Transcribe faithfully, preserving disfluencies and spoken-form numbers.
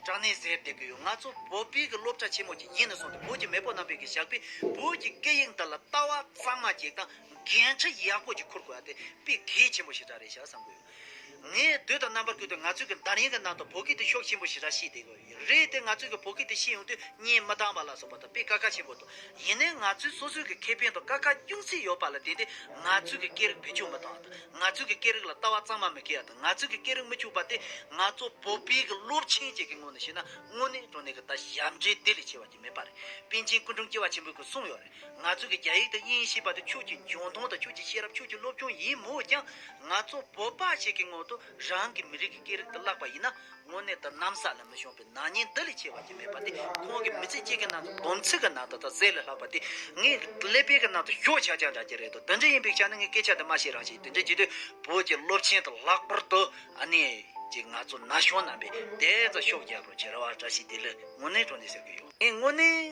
དྲང་གནས་ཟེར་བསྡད་ཀྱི་ཡོད། ང་ཚོ་བོད་པའི་གི་སློབ་གྲྭ་ཆེན་མོ་ཅིག་ཡིན་ནས་བཟུང་སྟེ། བོད་ཀྱི་མེས་པོ་རྣམ་པའི་གི་ཞབས་པས་བོད་ཀྱི་སྐད་ཡིག་འདི་ལ་ལྟ་བ་གཙང་མ་ཅིག་དང་འགན་འཁྲི་ཡག་པོ་ཅིག་འཁུར་དགོས་ཡ་དེ་དཔེ་གལ་ཆེན་པོ་ཞེ་དྲག་རེད་ཤག་བསམ་གྱི་ཡོད། ངས་དུས་དང་རྣམ་པར་བསྐུལ་ཏེ་ང་ཚོའི་གི་འདར་ཡིན་གི་ནང་དུ་བོད་སྐད་དེ་ཤུགས་ཆེན་པོ་ཞེ་དྲག་བཤད་བསྡད་ཀྱི་ཡོད་རེད་དེ། ང་ཚོའི་གི་བོད་སྐད་དེ་བཤད་ཡོང་དུས་སྙན་མི་འདང་བ་ལ་སོགས་པ་དང་དཔེ་དཀའ་ཁག་ཆེན་པོ་འདུག། ཡིན་ནའི་ང་ཚོའི་སོ་སོའི་གི་ཁེ་ཕན་དང་དཀའ་ཁག་ཅུང་ཟད་ཡོད་པ་ལ་བརྟེན་ཏེ། ང་ཚོའི་གི་སྐད་རིགས་བེད་སྤྱོད་མི་བཏང་བ་དང་། ང་ཚོའི་གི་སྐད་རིགས་ལ་ལྟ་བ་གཙང་མ་མི་འཁྱེར་བ་དང་། ང་ཚོའི་གི་སྐད་རིགས་མི་སྐྱུག་པ་དེ་ང་ཚོ་བོད་པའི་གི་སློབ་ཆེན་ཅིག་གི་ངོས་ནས་བཤད་ན། དངོས་གནས་དྲང་གནས་གི་ད་ཞབས་འདྲེན་དེ་ལས་ཆེ་བ་ཅིག་མེད་པ་རེད། པཎ་ཆེན་སྐུ་ཕྲེང་བཅུ་བ་ཆེན་པོས་གི་གསུངས་ཡོད་རེད། ང་ཚོའི་གི་རྒྱ་ཡིག་དང་དབྱིན་ཡིག་ཤེས་པ་དེ་ཁྱོད་ཀྱི་འཇོན་ཐང་དང་ཁྱོད་ཀྱི་ཤེས་རབ། ཁྱོད་ཀྱི་སློབ་སྦྱོང་ཡིན་མོད་ཀྱང་། ང་ཚོ་བོད་པ་ཞིག་གི་ངོས་དུ་རང་གི་མི་རིགས་ཀྱི་སྐད་རིགས་དེ་བརླག་པ་ཡིན་ན། དངོས་གནས་དུ་གནམ་ས་ལ་མི་ཤོང་པའི་ནག་ཉེས་འདི་ལས་ཆེ་བ་ཅིག་མེད་པ་དེ། ཁོང་གི་མི་ཚེ་གཅིག་གི་ནང་དུ་སྡོམ་ཚིག་གི་ནང་དུ་ད་ཟས་ལས་ལྷག་པ་དེ་ངས་ཀླད་པའི་གི་ནང་དུ་ཤོག་ཆག་ཆག་འདྲ་ཅིག་རེད་དོ། དེ་འདྲ་ཡིན་པའི་ཆ་ནས་ངས་སྐད་ཆ་དེ་མ་བཤད་རང་བཤད། དེ་འདྲ་བྱེད་དུས་བོད་ཀྱི་སློབ་ཆེན་དུ་ལྷག་པར་དུ་ཨ་ནི་ཅིག་ང་ཚོ་ན་གཞོན་རྣམ་པས་དེ་ཚོ་ཤུགས་རྒྱག་རོགས་བྱེད། རེ་བ་བཀྲ་ཤིས་བདེ་ལེགས། དངོས་གནས་དྲང་གནས་ཟེར་གི་ཡོད། ངས་དངོས་གནས།